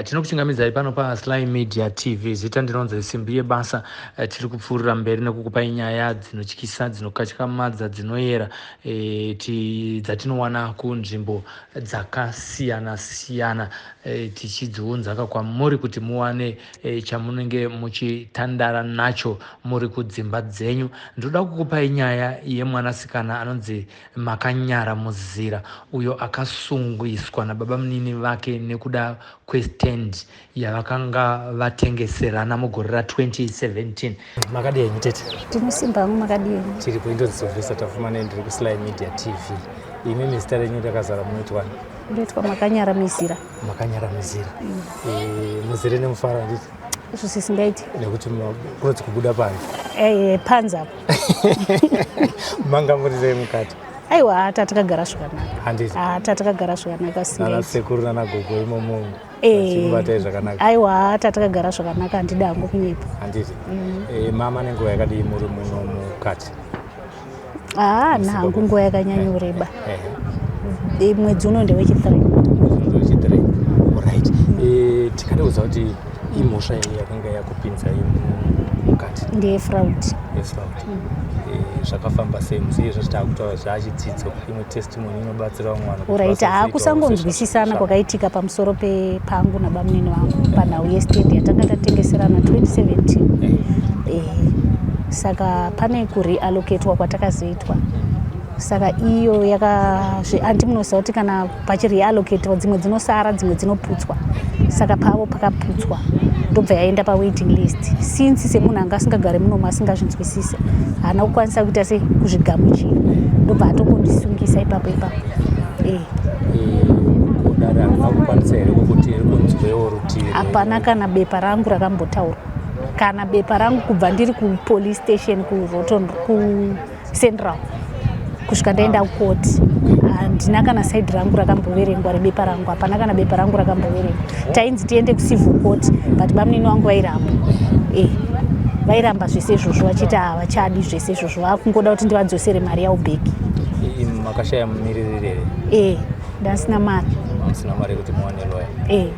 Tinokuchingamidzai pano paSly Media TV. Zita ndinonzi Simbi Yebasa. Tiri kupfuurira mberi nekukupai nyaya dzinotyisa, dzinokatyamadza, dzinoyera dzatinowana kunzvimbo dzakasiyana siyana, tichidziunzaka kwamuri kuti muwane chamunenge muchitandara nacho muri kudzimba dzenyu. Ndinoda kukupai nyaya yemwanasikana anonzi Makanyara Muzira, uyo akasungiswa nababa munini vake nekuda kwestand yavakanga vatengeserana mugore ra2017. Makadii henyu tete? Tinosimba hangu, makadii henyu? Tiri kuindonzi Sylvester Tafumane, ndiri kuSly Media TV. Imi zita renyu rakazara munoitwani? Ndoitwa Makanyara Mizira. Makanyara Mizira. Muzire nemufaro, handiti? Izvo sisingaiti. Nekuti kunonzi kubuda panze. Panze apo. Manga muri sei mukati? Aiwa, tatakagara zvakanaka. Handiti? Tatakagara zvakanaka. Nana sekuru nana gogo imomo vachikubatai zvakanaka? Aiwa, tatakagara zvakanaka, handidi hangu kunyepa. Handiti? Mama, nenguva yakadii muri muno mukati? Haa, hangu nguva yakanyanyoreba. Mwedzi uno ndewechi3. Ndewechi3, alright. Tikada kuziva kuti imhosva yei yakanga yakupinzai mukati? Ndeyefraud. Yefraud. Zvakafamba sei musi izvo takutaura zvachidzidzo, imwe testimony inobatsira vamwe vanhu kuti Alright, vasazoitawo hakusangozwisisana sezvazvo. Kwakaitika pamusoro pepangu nabamunini vangu panhau yestand yatanga tatengeserana 2017. Saka pane kureallocatwa kwatakazoitwa, saka iyo yaka anti munoziva kuti kana pachireallocatwa, dzimwe dzinosara, dzimwe dzinoputswa. Saka pavo pakaputswa, ndobva yaenda pawaiting list. Since semunhu anga asingagari munomu, asingazvinzwisise, haana kukwanisa kuita sei, kuzvigamuchira, ndobva atongondisungisa ipapo ipapo. Kudare handina kukwanisa here kuti rikunzwewo rutivi? Hapana kana bepa rangu rakambotaurwa, kana bepa rangu, kubva ndiri kupolice station kuRoton, kuCentral, kusvika ndaenda kukoti. Handina kana side rangu rakamboverengwa rebepa rangu, hapana kana bepa rangu rakamboverengwa. Tainzi tiende kucivil court, but bamunini vangu vairamba, vairamba zvese izvozvo, vachiti havachadi zvese izvozvo, vakungoda kuti ndivadzosere mari yavo back. Makashaya mumiririri here? Ndasina mari. Musina mari yekuti muwane lawyer? E.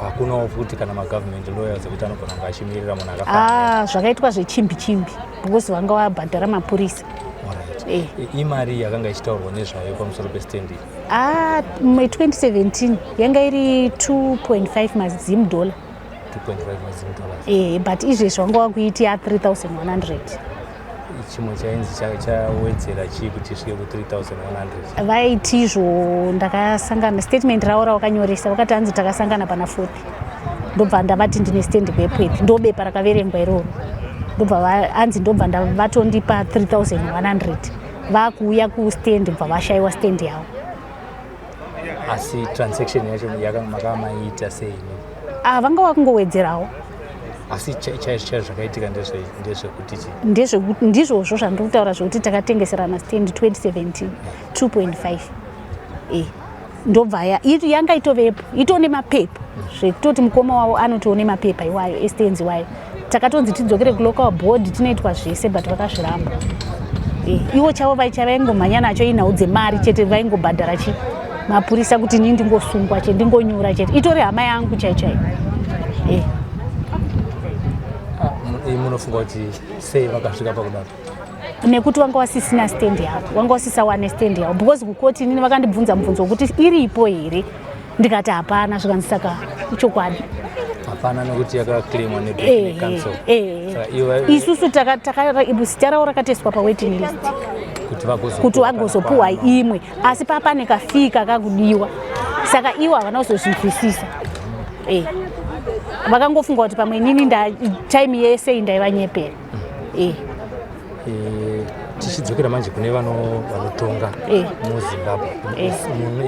Hakunawo futi kana magovernment lawyers ekuti anogona kunge achimirira munhu akafanana? Ah, zvakaitwa zvechimbi chimbi because vanga vabhadhara mapurisa. Alright. E. Imari yakanga ichitaurwa nezvayo pamusoro pestand iyi? Ah, mu2017 yanga iri 2.5 mazim dollar. 2.5 mazim dollars. But izvezvi vanga vakuiti ya 3100. Chimwe chainzi chawedzera chii kuti isvike ku3100? Vaiti izvo ndakasangana, statement ravo ravakanyoresa, vakati hanzi takasangana pana fourth, ndobva ndavati ndine stand kuEpworth, ndo bepa rakaverengwa iroro. Ndobva hanzi ndobva vatondipa 3100. Vakuuya kustand, bva vashayiwa stand yavo. Asi transaction yacho makamaita sei? Ah, vanga vakungowedzerawo. Asi chaizvo chaizvo zvakaitika ndezvekuti chii? Ndizvozvo zvandiri kutaura, zvekuti takatengeserana stand 2017, 2.5. Ndobva yanga itovepo, itone mapepa, zvekutoti mukoma wavo anotoone mapepa iwayo estands iwayo. Takatonzi tidzokere kulocal board tinoitwa zvese, but vakazviramba. Ivo chavo chavaingomhanya nacho inhau dzemari chete, vaingobhadhara chi mapurisa kuti inini ndingosungwa chete, ndingonyura chete. Itori hama yangu chai chaiyo. Ah, munofunga kuti sei vakasvika pakudaro? Nekuti vanga vasisina stand yavo, vanga vasisawane stand yavo, because kukoti inini vakandibvunza mubvunzo wekuti iripo here, ndikati hapana. Zvikanzi saka ichokwadi. Hapana nekuti yakaclaimwa necouncil. Saka ivo Isusu zita ravo rakateswa pawaiting list kuti vagozopuwa kuti kana vagozopuwa imwe, asi papane kafika kakudiwa, saka ivo havana kuzozvinzwisisa. Vakangofunga kuti pamwe inini time yese iyi ndaivanyepera. Tichidzokera manje kune vanotonga muZimbabwe,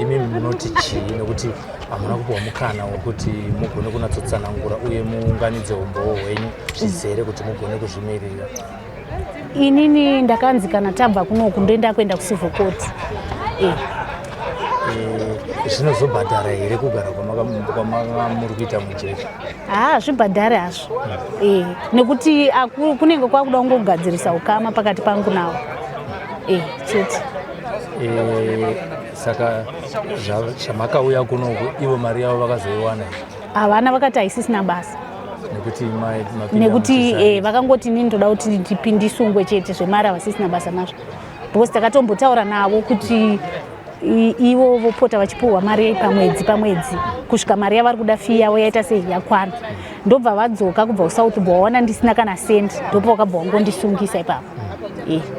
imimi munoti chii, nekuti hamuna kupiwa mukana wekuti mugone kunatsotsanangura uye muunganidze umbowo hwenyu zvizere kuti mugone kuzvimirira? Inini ndakanzi kana tabva kunoku ndoenda kuenda kucivil court. Zvinozobhadhara here kugara kwamaka muri kuita mujeri? Haa, zvibhadhare hazvo, nekuti kunenge kwakuda kungogadzirisa ukama pakati pangu navo, chete. Eh, Saka zvamakauya kunoku, ivo mari yavo vakazoiwana? Havana, vakati haisisina basa. Nekuti Nekuti vakangoti inini ndoda kuti ndisungwe chete, zvemari havasisina basa nazvo, because takatombotaura navo kuti ivo vopota vachipuhwa mari pamwedzi pamwedzi kusvika mari yavari kuda, fee yavo yaita sei, yakwana. Ndobva vadzoka kubva kuSouth, bva waona ndisina kana sendi, ndopa wakabva wangondisungisa ipapo.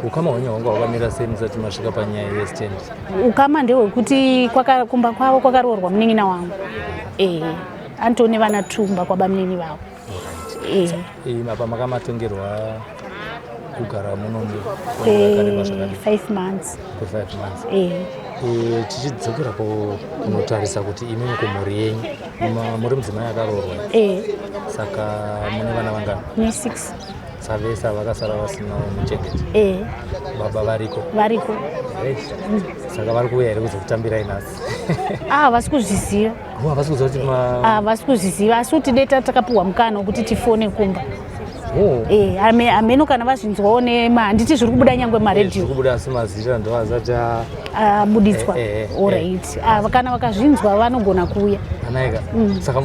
Ukama hwenyu hwanga hwakamira sei musati masvika panyaya yestand? Ukama ndehwekuti kumba kwavo kwakaroorwa munin'ina wangu. Anotone vana tumba kwabamunini vavo. Apa makamatongerwa kugara muno? 5 months. Kwe5 months. Tichidzokera kunotarisa kuti imimi kumhuri yenyu, muri mudzimai akaroorwa? Saka mune vana vangani? Ne6. Savese vakasara vasina muchengeti? Baba variko? Variko. Saka vari kuuya here kuzokutambirai nhasi? Ah, havasi kuzviziva. Havasi kuziva kuti Havasi kuzviziva, asi kuti deta takapiwa mukana wekuti tifone kumba. Hameno kana vazvinzwawo nema, handiti zviri kubuda nyangwe maredhiyo. Kubuda, asi mazita ndo asati Abuditswa. Alright, kana vakazvinzwa vanogona kuuya. Anaika, saka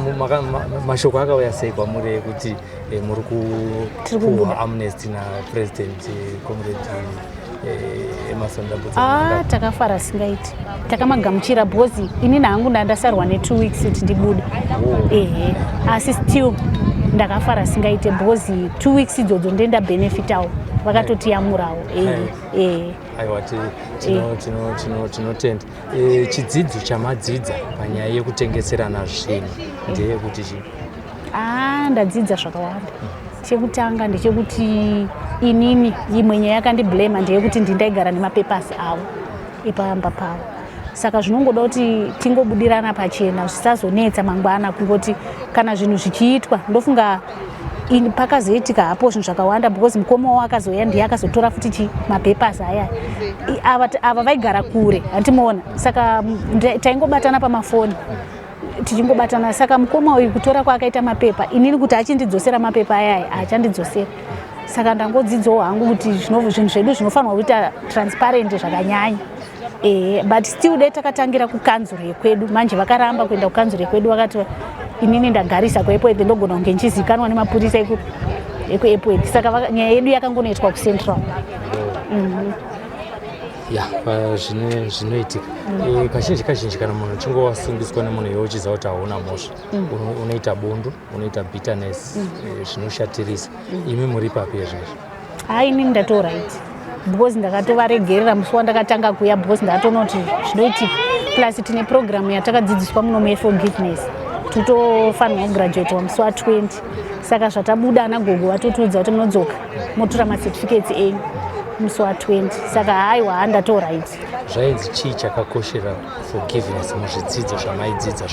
mashoko akauya sei kwamuri ekuti muri kupuhwa amnesty naPresident Comrade Emmerson Dambudzo? Ah, takafara singaiti, takamagamuchira, because inini hangu ndandasarwa ne2 weeks kuti ndibude. Ehe, asi still ndakafara singaite, because 2 weeks idzodzo ndenda benefitawo, vakatotiyamurawo. Ehe. Aiwa, tinotenda. Chidzidzo chamadzidza panyaya yekutengeserana zvinhu ndeyekuti chii? Ah, ndadzidza zvakawanda. Chekutanga ndechekuti inini imwe nyaya yakandiblema ndeyekuti ndindaigara nemapapers avo epamba pavo, saka zvinongoda kuti tingobudirana pachena, zvisazonetsa mangwana. Kungoti kana zvinhu zvichiitwa, ndofunga pakazoitika hapo zvinhu zvakawanda, because mukoma wavo akazouya, ndiye akazotora futi chi mapapers aya. Ava vaigara kure, handimuona, saka taingobatana pamafoni, tichingobatana. Saka mukoma uyu kutora kwaakaita mapepa, inini kuti achindidzosera mapepa ayaya, haachandidzosera. Saka ndangodzidzawo hangu kuti zvinhu zvedu zvinofanirwa kuita transparent zvakanyanya. But still dai takatangira kukanzuro yekwedu. Manje vakaramba kuenda kukanzuro yekwedu, vakati inini ndagarisa kuEpworth, ndogona kunge ndichizikanwa nemapurisa ekuEpworth. Saka nyaya yedu yakangonoitwa kuCentral. Ya, zvinoitika. Kazhinji kazhinji kana munhu uchinge wasungiswa nemunhu, iwe uchiziva kuti hauna mhosva, unoita bundu, unoita bitterness, zvinoshatirisa. Imi muri papi izvezvi? Hai, inini ndatoright, because ndakatovaregerera musi wandakatanga kuya, because ndakatoona kuti zvinoitika. Plus tine programu yatakadzidziswa muno muyeforgiveness, titofanirwa kugraduatwa musi wa20. Saka zvatabuda, ana gogo vatotiudza kuti munodzoka motora macertificates enyu musi wa20. Saka haiwa, handatoright. Zvainzi chii chakakoshera forgiveness muzvidzidzo zvamaidzidza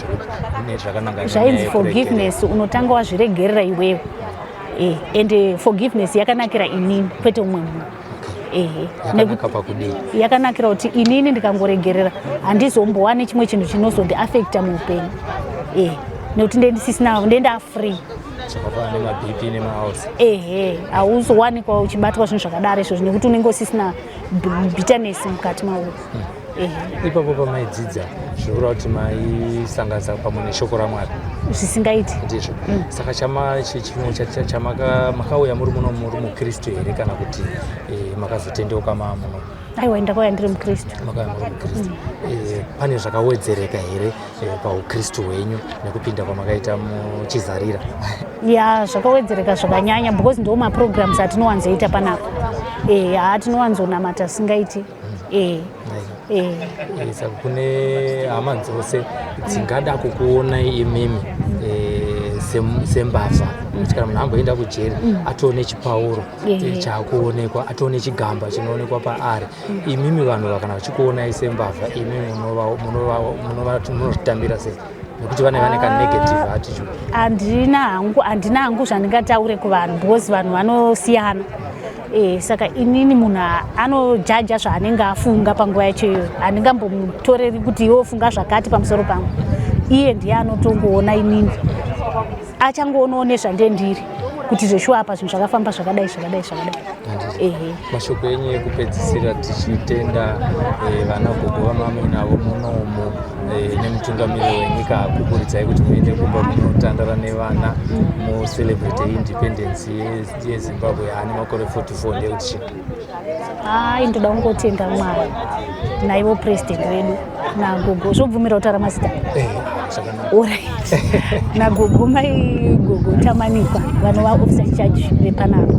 zvakananga? Zvainzi forgiveness, unotanga wazviregerera iwewe. Ende forgiveness yakanakira inini, kwete umwe munhu. Ehe. Yakanaka pakudii? Yakanakira kuti inini ndikangoregerera, handizombowani chimwe chinhu chinozondiafecta muupenyu, nekuti ndendisisina, ndenda free. Zvakafanana nemaBP nemahouse? Ehe, hauzowanikwa uchibatwa zvinhu zvakadaro izvozvo, nekuti unenge usisina bitterness mukati mauri. Ehe. Ipapo pamaidzidza, zvinoreva kuti maisanganisa pamwe neshoko raMwari? Zvisingaiti. Ndizvo. Saka chimwe makauya muri muno muri mukristu here, kana kuti makazotendeuka maamuno? Aiwa, ndakauya ndiri mukristu. Makauya muri mukristu. Pane zvakawedzereka here paukristu hwenyu nekupinda kwamakaita muchizarira? Ya, zvakawedzereka zvakanyanya, because ndo maprograms atinowanzoita panapa. Ha, tinowanzonamata singaiti. Saka kune hama dzose dzingada kukuonai imimi sembavha, kuti kana munhu amboenda kujeri atone chipauro chaakuonekwa, atone chigamba chinoonekwa paari, imimi vanhu vakana vachikuonai sembavha, imimi munozvitambira sei, nekuti vane kanegative attitude? Handina hangu zvandingataure kuvanhu, because vanhu vanosiyana. Saka inini munhu anojaja zvaanenge afunga panguva yacho iyoyo. Handingambomutoreri kuti iwe funga zvakati pamusoro pangu. Iye ndiye anotongoona, inini achangoonawo nezvandendiri. Kuti zveshuwa apa zvinhu zvakafamba zvakadai zvakadai zvakadai. Ehe. Mashoko enyu ekupedzisira tichitenda eh, vana gogo vamamuinavo munomu eh, nemutungamiri wenyika akukuridzai kuti muende kumba munotandara nevana mucelebrate independence yeZimbabwe ane makore 44 ndeyekuti chii? Ai, ndoda kungotenda Mwari naivo president vedu nagogo. Zvobvumira kutaura mazita? Eh, zvakanaka. Alright. Nagogo mai gogo Tamanikwa vanova officer in charge vepanapa.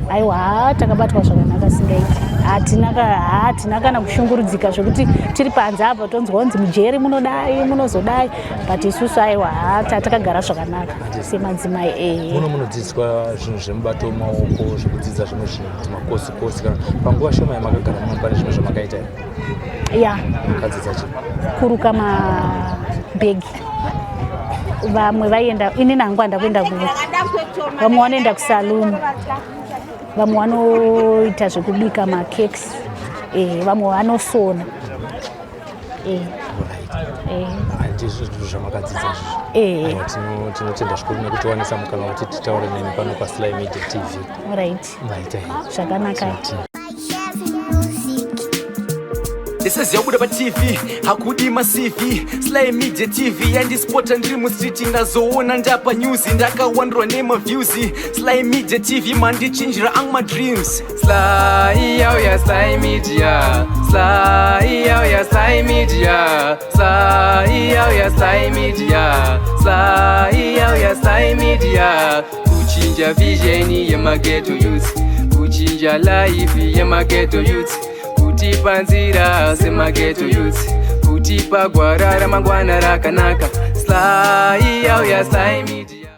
Aiwa, takabatwa zvakanaka singaiti. Hatina hatina kana kushungurudzika zvekuti tiri panze apa tonzwa kunzi mujeri munodai munozodai, but isusu aiwa takagara zvakanaka semadzimai. Eh. Muno munodzidziswa zvinhu zvemubato wemaoko, zvekudzidza zvimwe zvinhu, makosi kosi. Kana panguva shoma yamakagara muno pane zvimwe zvamakaita here? Ya. Makadzidza chii? Kuruka mabhegi. Vamwe vaienda, ini nangu handa kuenda ku, vamwe vanoenda kusaluni, vamwe vanoita zvekubika macakes, eh, vamwe vanosona. Eh. Eh. Ndizvo zvamakadzidza izvozvo. Eh. Tinotenda zvikuru nekutiwanisa mukana wekuti titaure nemi pano paSly Media TV. Right. Maita zvakanaka. Ndisaziva kubuda paTV hakudi maCV. Sly Media TV yandispota ndiri mustreet, ndazoona ndapa news, ndakawandirwa nemaviews. Sly Media TV mandichinjira ang madreams. Sly yauya, Sly Media. Sly yauya, Sly Media. Sly yauya, Sly Media. Sly yauya, Sly Media. Kuchinja vision yemaghetto youth, kuchinja life yemaghetto youth, kutipa nzira semaghetto youth, kutipa gwara ramangwana rakanaka. Sly yauya, Sly Media.